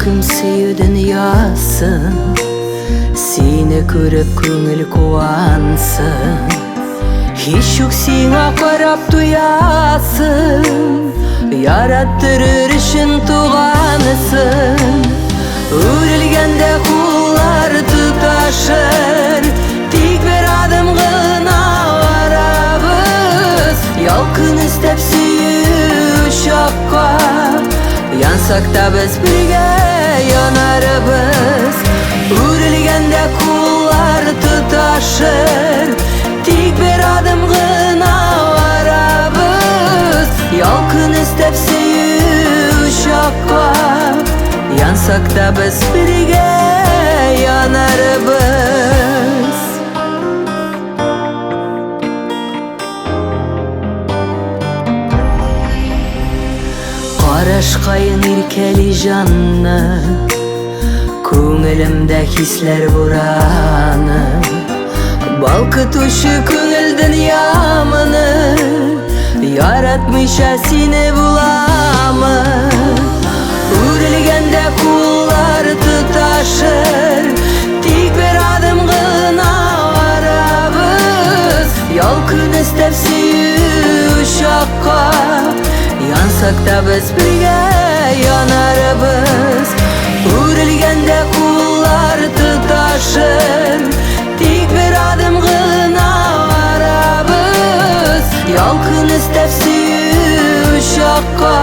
Мәхүм сөю дөньясын, сине күреп күңел куансын. Һич юк сиңа карап туясың, яраттырыр өчен туганысың. Үрелгәндә куллар тоташыр, тик бер адым гына арабыз. Ялкын өстәп сөю чакка, янсак та без бергә янарбыз. Үрелгәндә куллар тоташыр, тик бер адым гына арабыз. Ялкын өстәп сөю чакка, янсак та без бергә янарбыз. Карашкаен иркәли җанны, күңелемдә хисләр бураны. Балкытучы күңел дөньямны, яратмыйча сине буламы? Үрелгәндә куллар тоташыр, тик бер адым гына арабыз. Ялкын өстәп сөю чакка, янсак та без бергә янарбыз. Үрелгәндә куллар тоташыр, тик бер адым гына арабыз. Ялкын өстәп сөю чакка,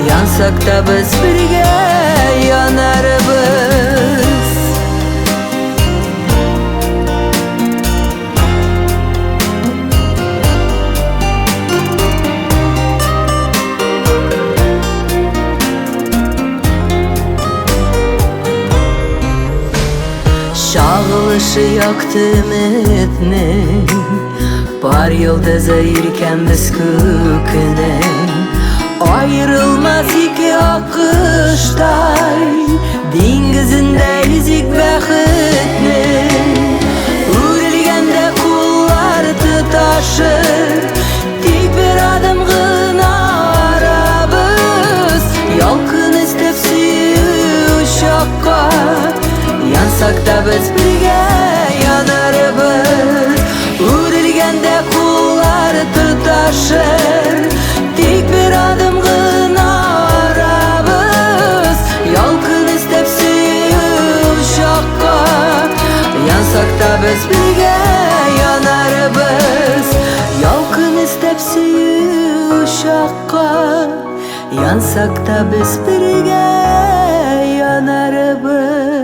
янсак та без бергә янарбыз. Чагылышы якты өметнең, пар йолдызы иркән без күкнең. Аерылмас ике аккоштай, диңгезендә йөзик бәхетнең. Үрелгәндә куллар тоташыр, тик бер адым гына арабыз. Ялкын өстәп сөю чакка, янсак та без бергә янарбыз. Үрелгәндә куллар тоташыр, тик бер адым гына арабыз. Ялкын өстәп сөю чакка, янсак та без бергә янарбыз. Ялкын өстәп сөю чакка, янсак та без бергә янарбыз.